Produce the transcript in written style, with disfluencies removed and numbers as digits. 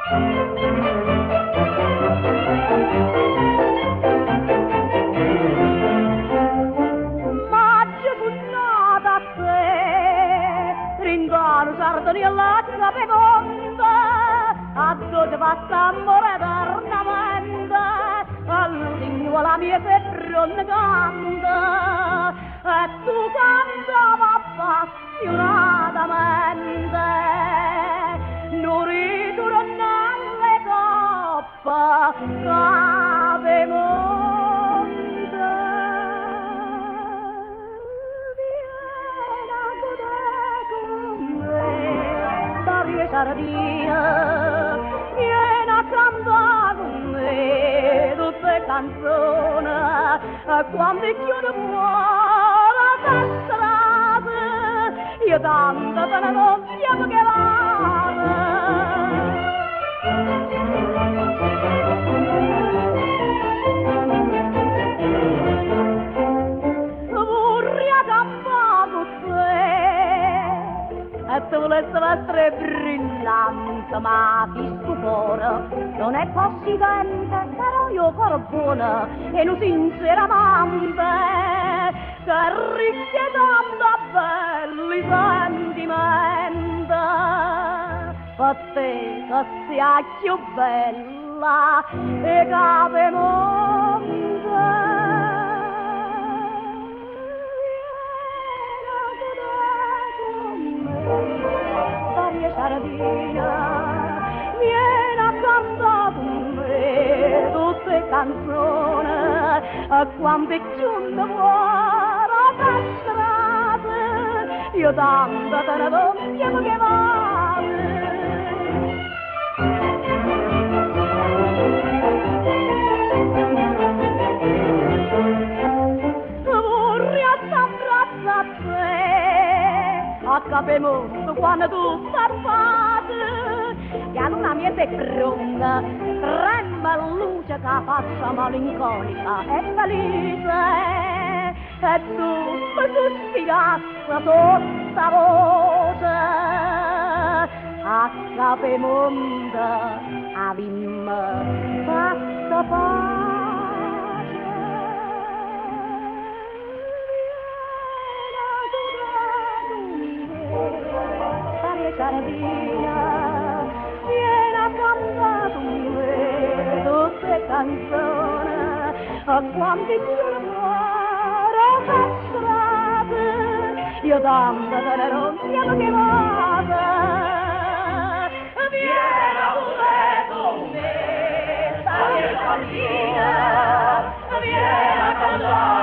M'aggio sunnato a te, dint' 'a nu ciardeniello a Capemonte, addò ce fatt' 'ammore eternamente, e l'usignolo 'mmiez' 'e ffronne canta, e tu cantave appassiunatamente. Nu ritornello 'e coppa Capemonte. Viene a gudé cu me, 'st'aria 'e ciardino, viene a cantà cu me tutt' 'e canzone, quante cchiù ne vuò p' 'e strade, io tanto te ne dò 'o tiempo che vale. Vurria campà cu te, e te vulesse vestere 'e brillante, ma chistu core nun è possidente, però è 'o core buono 'e nu sincero amante, che è ricco 'e tanta belli sentimente. Pe' te che si' 'a cchiù bella 'e Capemonte. Viene a gudé cu me, 'st'aria 'e ciardino, viene a cantà cu me tutt' 'e canzone, quante cchiù ne vuò p' 'e strade, io tanto te ne dò 'o tiempo che vale. Vurria sta 'mbraccio a te, a Capemonte quanno tutto è pace, e 'a luna 'mmiez' 'e ffronne tremma e luce cu 'a faccia malinconica e felice, e tu me suspirasse sottavoce. A Capemonte avimmo fatto pace. Viene a gudé cu me, 'st'aria 'e ciardino, viene a cantà cu me tutt' 'e canzone, quante cchiù ne vuò p' 'e strade, io tanto te ne dò 'o tiempo che vale. Viene a gudé cu me, 'st'aria 'e ciardino, viene a cantà.